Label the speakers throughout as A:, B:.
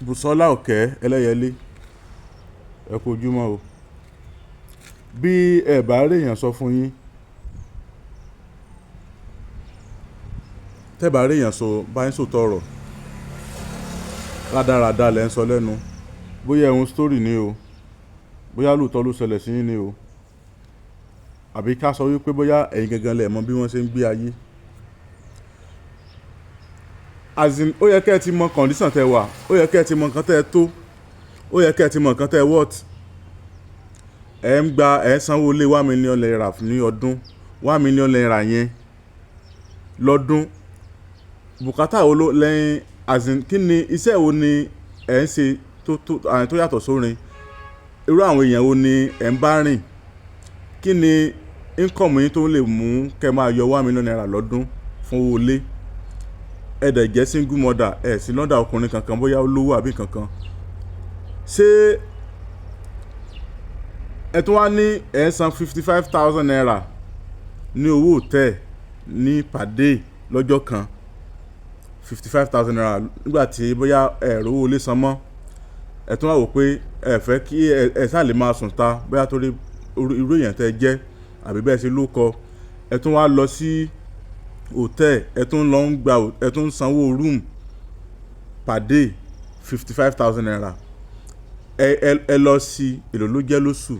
A: Bùsọ́lá Òkè Ẹlẹ́yẹlé, ẹ kú ojúmọ́ o. Bí ẹ bá rí èèyàn sọ fún yín, tẹ́ bá rí èèyàn sọ bá yín sòótọ́ ọ̀rọ̀, rádaràda lẹ́ ń sọ lẹ́nu. Bóyá ẹ̀hún story ni o, bóyá lóòótọ́ ló ṣẹlẹ̀ sí yín ni o, àbí ká sọ wípé bóyá ẹ̀yin gangan lẹ mọ bí wọ́n ṣe ń gbé ayé. As in, ó yẹ kí ẹ ti mọ condition tẹ wà, ó yẹ kí ẹ ti mọ nǹkan tẹ tó, ó yẹ kí ẹ ti mọ nǹkan tẹ worth. Ẹ ń gba, ẹ ń sanwó ilé ₦1 million ní ọdún, ₦1 million yẹn lọ́dún. Bùkátà wo ló lẹ́yìn, as in, kí ni iṣẹ́ wo ni ẹ ń ṣe tó yàtọ̀ sórin? Irú àwọn èèyàn wo ni ẹ ń bá rìn? Kí ni income yín tó lè mú kí ẹ máa yọ ₦1 million lọ́dún fún owó ilé? Ẹ dẹ̀ jẹ́ single mother, ẹ sì lọ́dọ̀ ọkùnrin kankan bóyá ó lówó àbí nǹkan. Ṣé ẹ tún wá ní ẹ ń san ₦55,000 ní owó hotel ní per day lọ́jọ́ kan? ₦55,000 nígbà tí bóyá ẹ rí owó ilé san mọ́. Ẹ tún wá wò pé ẹ fẹ́ kí ẹ sá lè máa sùn ta bóyá torí irú èèyàn tí ẹ jẹ́ àbí bẹ́ẹ̀ ṣe ló kọ. Ẹ tún wá lọ sí hotel, ẹ tún lọ ń gba, ẹ tún sanwó room per day ₦55,000. Ẹ lọ sí èlò ló jẹ́ lóṣù,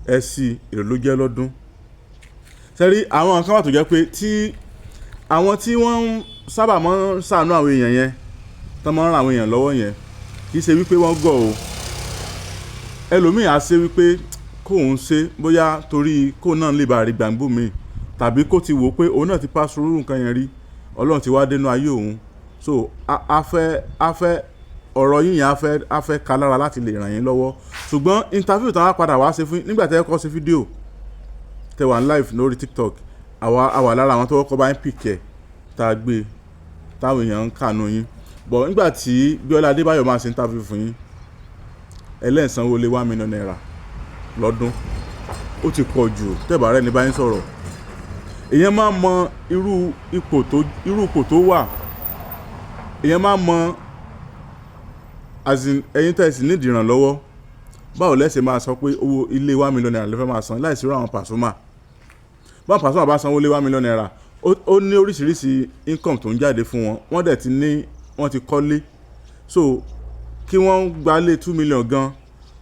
A: ẹ sí èlò ló jẹ́ lọ́dún. Ṣé rí àwọn nǹkan wà tó jẹ́ pé tí àwọn tí wọ́n ń sábà máa ń ṣàánú àwọn èèyàn yẹn, tí wọ́n máa ń ran àwọn èèyàn lọ́wọ́ yẹn, kì í ṣe wípé wọ́n gọ̀ o. Ẹlòmíì á ṣe wípé kó ń ṣe bóyá torí kó náà lè bá rí gbàǹgbò mi, tàbí kó ti wò pé òun náà ti pass through nǹkan yẹn rí, Ọlọ́run ti wá dé inú ayé òun. So a fẹ́ ọ̀rọ̀ yín yẹn á fẹ́ ká lára láti lè ràn yín lọ́wọ́. Ṣùgbọ́n interview tí wọ́n á padà wá ṣe fún yín nígbà tí ẹ kọ́ ṣe fídíò tẹ wà live lórí TikTok, àwa àwa lára àwọn tó kọ́kọ́ bá ń pick ẹ̀ tá a gbé táwọn èèyàn ń kànú yín. But nígbà tí Bíọ́lá Adébáyọ̀ máa ṣe interview fún yín, ẹlẹ́ǹsanwó lé ₦1 million lọ́dún, ó ti pọ̀ jù. Tẹ́bà rẹ̀ ní bá yín sọ̀rọ̀, èèyàn máa mọ irú ipò tó wà. Èèyàn máa mọ, as in, ẹ̀yin tẹ́ ẹ sì nídìí ìrànlọ́wọ́, báwo lẹ ṣe máa sọ pé owó ilé ₦1 million lè fẹ́ máa san láìsí irú àwọn Pasuma? Báwọn Pasuma bá sanwó lé ₦1 million, ó ní oríṣiríṣi income tó ń jáde fún wọn. Wọ́n dẹ̀ ti ní, wọ́n ti kọ́lé, so kí wọ́n gba lé 2 million gan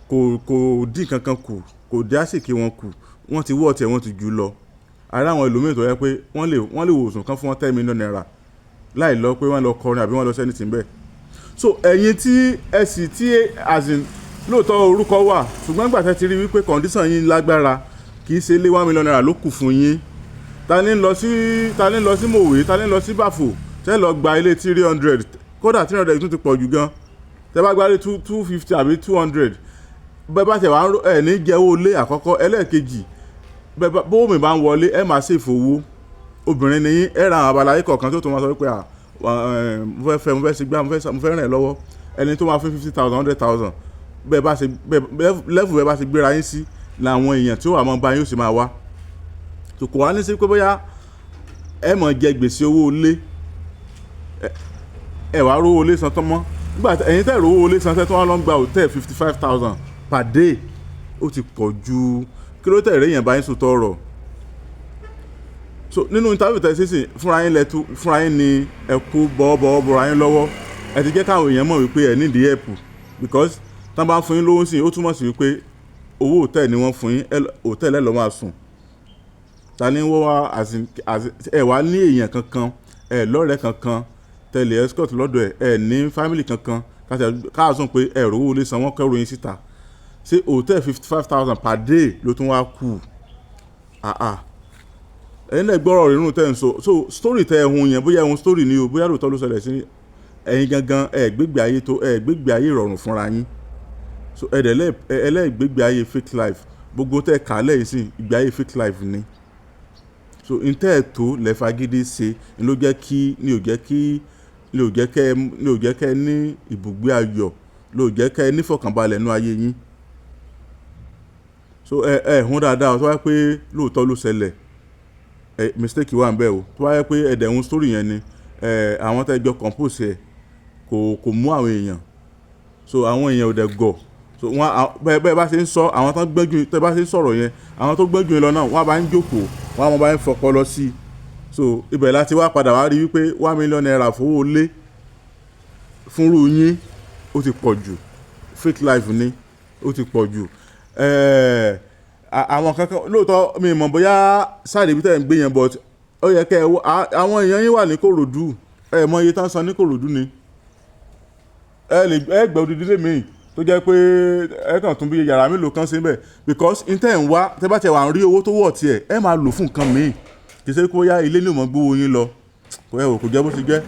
A: kò dín kankan kù, kò dí àsìkí wọn kù. Wọ́n ti wọ́ ọ̀tẹ̀, wọ́n ti jù lọ. Ara àwọn ẹlòmíràn tó yẹ pé wọ́n lè wòsàn kan fún wọn ₦10 million láì lọ pé wọ́n lọ kọrin àbí wọ́n lọ sẹ́ni tì ń bẹ̀. So ẹ̀yin tí ẹ sì tí, as in, lóòótọ́ orúkọ wà, ṣùgbọ́n nígbà tẹ́ ti rí wípé condition yín lágbára, kì í ṣe ilé ₦1 million ló kù fún yín. Ta ní lọ sí Mòwe, ta ní lọ sí Bàfò tẹ́ lọ gba ilé 300? Kódà 300 tún ti pọ̀ jù gan. Tẹ́ bá gba ilé 250 àbí 200, bẹ́ẹ̀ bá tẹ̀ wá ẹ̀ ní jẹ́ owó ilé àkọ́kọ́. Ẹlẹ́ẹ̀kejì, bẹ́ẹ̀ bó mi bá ń wọlé, ẹ máa ṣèfò owó. Obìnrin ni yín, ẹ ra àwọn abala ayé kọ̀ọ̀kan tó máa sọ wípé, à, mo fẹ́ fẹ́, mo fẹ́ ṣe gbá, mo fẹ́ ràn ẹ́ lọ́wọ́. Ẹni tó máa fún 50,000, 100,000, bẹ́ẹ̀ bá ṣe bẹ́ẹ̀ level, bẹ́ẹ̀ bá ṣe gbéra yín sí làwọn èèyàn tí ó wà mọ́ bá yín ó sì máa wá. Tó kò wá ní sí pé bóyá ẹ mọ̀ jẹ gbèsè owó ilé, ẹ wàá rówó ilé san tán mọ́. Nígbà ẹ̀yin tẹ́ rówó ilé san tẹ́ tó wá lọ ń gba hotel 55,000 per day, ó ti pọ̀ ju. Kí ló tẹ̀ rí èèyàn bá yín sòtọ́ ọ̀rọ̀? So nínú interview tẹ́ ṣe sí fúnra yín, lẹ́tú fúnra yín ni ẹ kó bọ́wọ́bọ́wọ́ bọ́ra yín lọ́wọ́. Ẹ ti jẹ́ káwọn èèyàn mọ̀ wípé ẹ nídìí help, because tán bá fún yín lówó sí, ó túmọ̀ sí wípé owó hotel ni wọ́n fún yín. Hotel ẹ lọ máa sùn. Ta ni wọ́n wá, as in, ẹ wá ní èèyàn kankan, ẹ lọ́rẹ̀ẹ́ kankan tẹ̀lé escort lọ́dọ̀ ẹ, ẹ ní family kankan káàsùn pé ẹ rówó lè san wọ́n kẹ́rù yín síta. Ṣé hotel 55,000 per day ló tún wá kù? Ah ah, ẹ̀yin náà gbọ́rọ̀ rírun tẹ́ ń sọ. So story tẹ́ ẹ hun yẹn, bóyá ẹ hun story ni o, bóyá lóòótọ́ ló ṣẹlẹ̀ sí ẹ̀yin gangan, ẹ gbégbé ayé tó ẹ gbégbé ayé ìrọ̀rùn fúnra yín. So ẹ dẹ̀ ẹlẹ́gbégbé ayé fake life. Gbogbo tẹ́ ẹ kà á lẹ́yìn sí ìgbé ayé fake life ni. So n tẹ́ ẹ tó lẹ́ fagídí ṣe ni ló jẹ́ kí ni ò jẹ́ kí ni ò jẹ́ kẹ́ ni ò jẹ́ kẹ́ ní ibùgbé ayọ̀, ló jẹ́ kẹ́ nífọ̀kànbalẹ̀ nínú ayé yín. So ẹ hun dáadáa. Tó bá jẹ́ pé lóòótọ́ ló ṣẹlẹ̀, ẹ mistake wà níbẹ̀ o. Tó bá jẹ́ pé ẹ dẹ̀ hun story yẹn ni, ẹ àwọn tẹ́ jọ compose ẹ kò mú àwọn èèyàn. So àwọn èèyàn ò dẹ̀ gọ̀. So wọn bẹ́ẹ̀ bá ṣe ń sọ, àwọn tó gbẹ́jú, tẹ́ bá ṣe ń sọ̀rọ̀ yẹn, àwọn tó gbẹ́jú yẹn lọ náà, wọ́n á bá ń jókòó, wọ́n á mọ bá ń fọpọlọ sí i. So ibẹ̀ láti wá padà wá rí wípé ₦1 million fowó lé fúnrú yín, ó ti pọ̀ jù. Fake life ni, ó ti pọ̀ jù. Àwọn kankan lóòótọ́, mi mọ̀ bóyá side ibi tẹ́ ẹ̀ ń gbé yẹn, but ó yẹ kẹ́ ẹ àwọn èèyàn yín wà ní Kòròdú. Ẹ mọ iye tán san ní Kòròdú ni. Ẹ lè ẹ gbẹ́ odidi lé mi tó jẹ́ pé ẹ kàn tún bí yàrá mélòó kan síbẹ̀, because n tẹ́ ń wá, tẹ́ bá tiẹ̀ wà ń rí owó tó wọ̀ tiẹ̀, ẹ máa lò fún nǹkan míì. Kì í ṣe kó yá ilé ní ìmọ̀ gbówó yín lọ. Ẹ wò, kò jẹ́ bó ṣe jẹ́.